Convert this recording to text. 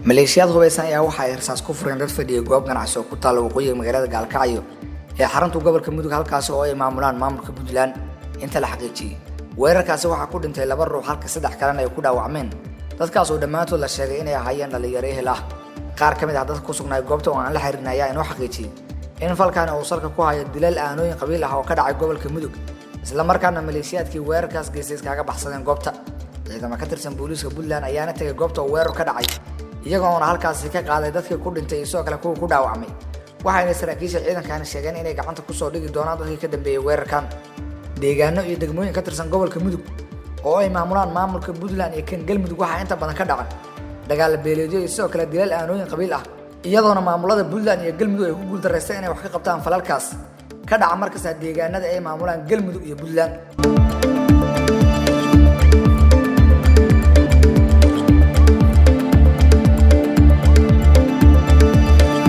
Maleeshiyaad hubeysan ayaa waxa ay rasaas ku fureen dad fadhiya goob ganacsi oo ku taalla waqooyiga magaalada Gaalkacyo ee xarunta gobolka Mudug, halkaasi oo ay maamulaan maamulka Puntland. Inta la xaqiijiyey, weerarkaasi waxaa ku dhintay laba ruux, halka saddex kalena ay ku dhaawacmeen. Dadkaas oo dhammaantood la sheegay inay ahaayeen dhalinyaro ehel ah. Qaar ka mid ah dadka ku sugnaay goobta oo aan la xiriirin ayaa inoo xaqiijiyey in falkaani uu salka ku hayo dilal aanooyin qabiil ah oo ka dhacay gobolka Mudug, islamarkaana maleeshiyaadkii weerarkaas geystay iskaga baxsadeen goobta. Ciidamo ka tirsan booliiska Puntland ayaana tegay goobta oo weerar ka dhacay, iyagoona halkaasi ka qaaday dadkii ku dhintay iyo sidoo kale kuwa ku dhaawacmay. Waxayna saraakiisha ciidankani sheegeen inay gacanta kusoo dhigi doonaan dadkii ka dambeeyey weerarkan. Deegaano iyo degmooyin ka tirsan gobolka Mudug oo ay maamulaan maamulka Puntland iyo kan Galmudug waxaa inta badan ka dhaca dagaal beeleedyo iyo sidoo kale dilal aanooyin qabiil ah, iyadoona maamulada Puntland iyo Galmudug ay ku guuldareysteen inay wax ka qabtaan falalkaas ka dhaca markasta deegaanada ay maamulaan Galmudug iyo Puntland.